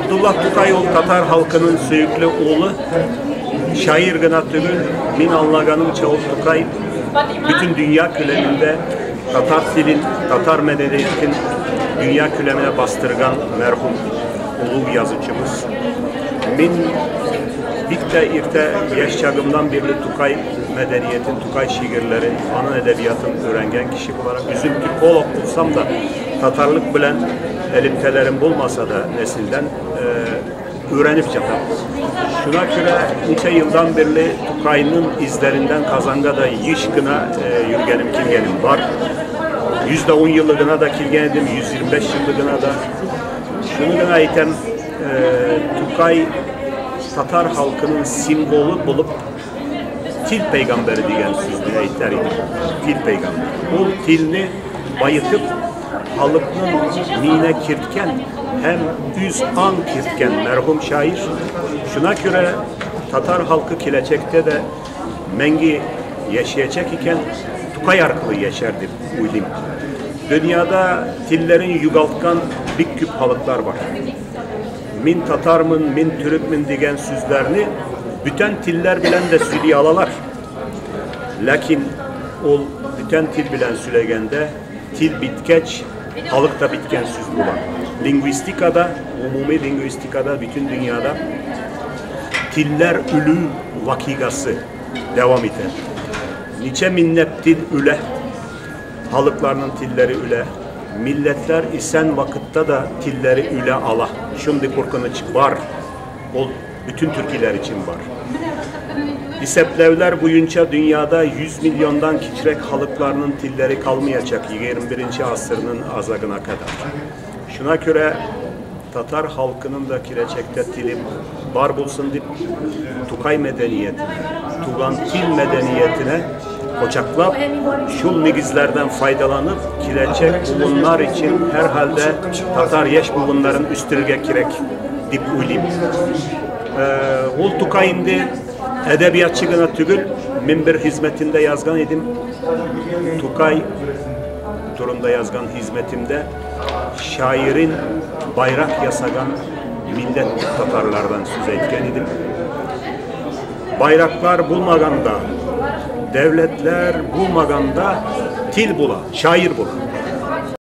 Абдулла Тукай ул татар халкының сөекле улы, шагыйрь генә түгел, мин аңлаганымча ул Тукай бөтен дөнья күләмендә татар телен, татар мәдәниятен дөнья күләменә бастырган мәрхүм олуг язучыбыз. Мин бик тә иртә яшь чагымнан бирле Тукай мәдәниятен, Тукай шигырьләрен, аның әдәбиятын өйрәнгән кеше буларак, үзем тюрколог булсам да, татарлык белән элемтәләрем булмаса да, нәселдән өйрәнеп ятам. Шуңа күрә ничә елдан бирле Тукайның изләреннән Казанга да еш кына йөргәнем, килгәнем бар. 110 еллыгына да килгән идем, 125 еллыгына да. Шуны гына әйтәм, Тукай татар халкының символы булып тил пәйгамбәре дигән сүзне әйтер идем. Тил пәйгамбәре. Ул тилне байытып, халыкның миенә керткән һәм үз аң керткән мәрхүм шагыйрь. Шуңа күрә татар халкы киләчәктә дә мәңге яшәячәк икән, Тукай аркылы яшәр дип уйлыйм. Дөньяда телләрен югалткан бик күп халыклар бар. Мин татармын, мин төрекмен дигән сүзләрне бүтән телләр белән дә сөйли алалар. Ләкин ул бүтән тел белән сөйләгәндә, тел биткәч, халык та биткән сүз була. Лингвистикада, гомуми лингвистикада бөтен дөньяда телләр үлү вакыйгасы дәвам итә. Ничә меңләп тел үлә, халыкларның телләре үлә. Милләтләр исән вакытта да телләре үлә ала. Шундый куркыныч бар. Ул бөтен төркиләр өчен бар. Исәпләүләр буенча дөньяда 100 миллиондан кечерәк халыкларның телләре калмаячак 21 асырның азагына кадәр. Шуңа күрә татар халкының да киләчәктә теле бар булсын дип Тукай мәдәниятенә, туган тел мәдәниятенә кочаклап, шул нигезләрдән файдаланып, киләчәк буыннар өчен һәрхәлдә татар яшь буыннарын үстерергә кирәк дип уйлыйм. Ул Тукай инде әдәбиятчы гына түгел, мин бер хезмәтемдә язган идем. Тукай турында язган хезмәтемдә шагыйрен байрак ясаган милләт татарлардан сүз әйткән идем. Байраклар булмаганда, дәүләтләр булмаганда тел була, шагыйрь була.